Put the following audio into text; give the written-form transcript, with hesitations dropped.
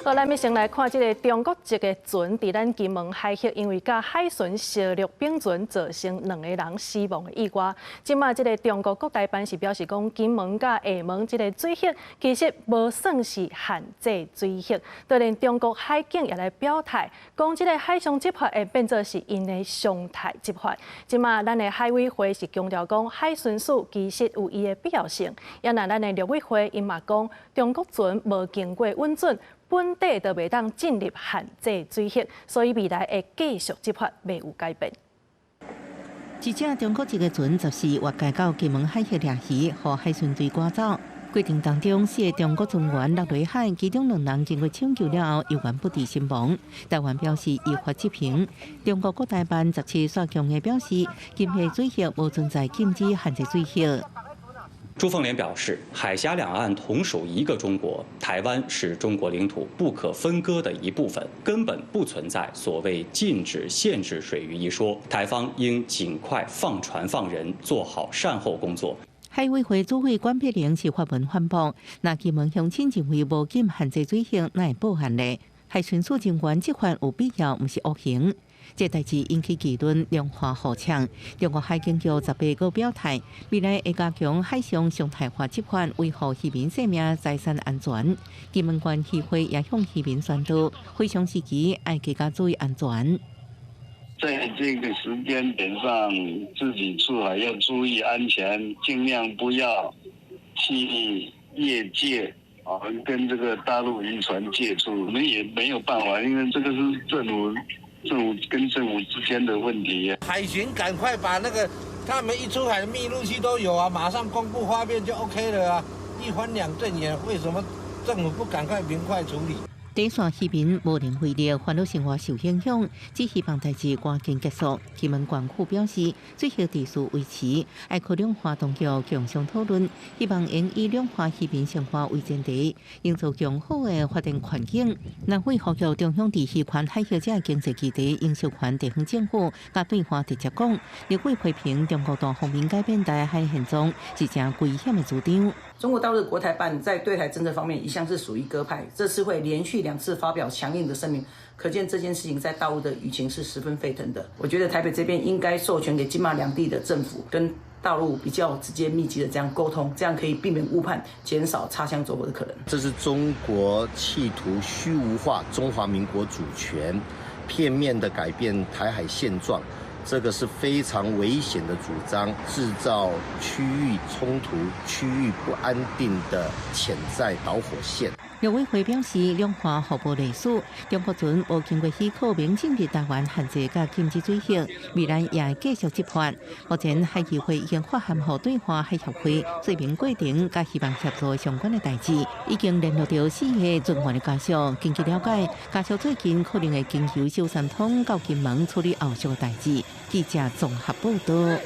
好，咱欲先來看這个中國籍的船，佇咱金門海域，因為佮海巡相掠並船，造成兩個人死亡的意外。這馬這个中國國台辦是表示講，金門佮廈門這个水域其實無算是限制水域。當然，中國海警也來表態，講這个海上執法會變做是𪜶的常態執法。這馬咱的海委會是強調講，海巡署其實有伊的必要性。也若咱的陸委會𪜶嘛講，中國船無經過允准，本底就袂當進入限制水域，所以未來會繼續執法，袂有改變。一隻中國籍的船十四越界到金門海域掠魚，予海巡隊趕走。過程當中，四个中國船員落入海，其中兩人經過搶救了後，猶原不治身亡。台灣表示依法執行。中國國台辦17煞強硬表示，金廈水域無存在禁止限制水域。朱鳳蓮表示，海峽兩岸同屬一個中國，台灣是中國領土不可分割的一部分，根本不存在所謂禁止、限制水域一說。台方應盡快放船放人，做好善後工作。海委會主委管碧玲是發文反駁，若金門鄉親認為無禁限制水域，哪會報案呢？海巡署人員執法有必要，毋是惡行。這代誌引起議論，兩岸互嗆。中國海警局18閣表態，未來會加強海上常態化執法，維護漁民生命財產安全。金門縣漁會也向漁民宣導，非常時期愛更加注意安全。在這個時間點上，自己出海要注意安全，盡量不要去越界啊，跟這個大陸漁船接觸。我們也沒有辦法，因為這個是政府跟政府之間的問題。海巡趕快把那個他們一出海的密錄器都有啊，馬上公布畫面就 OK 了啊，一翻兩瞪眼，為什麼政府不趕快明快處理？底線漁民無能為力，煩惱生活受影響，只希望代誌趕緊結束。金門縣府表示，水域秩序維持，愛靠兩岸當局共同討論，希望應以兩岸漁民生活為前提，營造良好的發展環境。南非呼籲中方佇漁權海域這經濟基地應授權地方政府，佮對岸直接講，立委批評中國單方面改變台海現狀是誠危險的主張。中國大陸國台辦在對台政策方面一向是屬於鴿派，這次會連續兩次發表強硬的聲明，可見這件事情在大陸的輿情是十分沸騰的。我覺得台北這邊應該授權給金馬兩地的政府跟大陸比較直接密集的這樣溝通，這樣可以避免誤判，減少擦槍走火的可能。這是中國企圖虛無化中華民國主權，片面的改變台海現狀。這個是非常危險的主張，製造區域衝突、區域不安定的潛在導火線。陸委會表示，兩岸互無隸屬，中國船無經過許可免進入台灣限制佮禁止水域，未來也會繼續執法。目前海基會已經發函予對岸海協會，說明過程佮希望協助相關的代誌，已經聯絡著四个船員的家屬。根據了解，家屬最近可能會經由小三通到金門處理後續的代誌。記者綜合報道。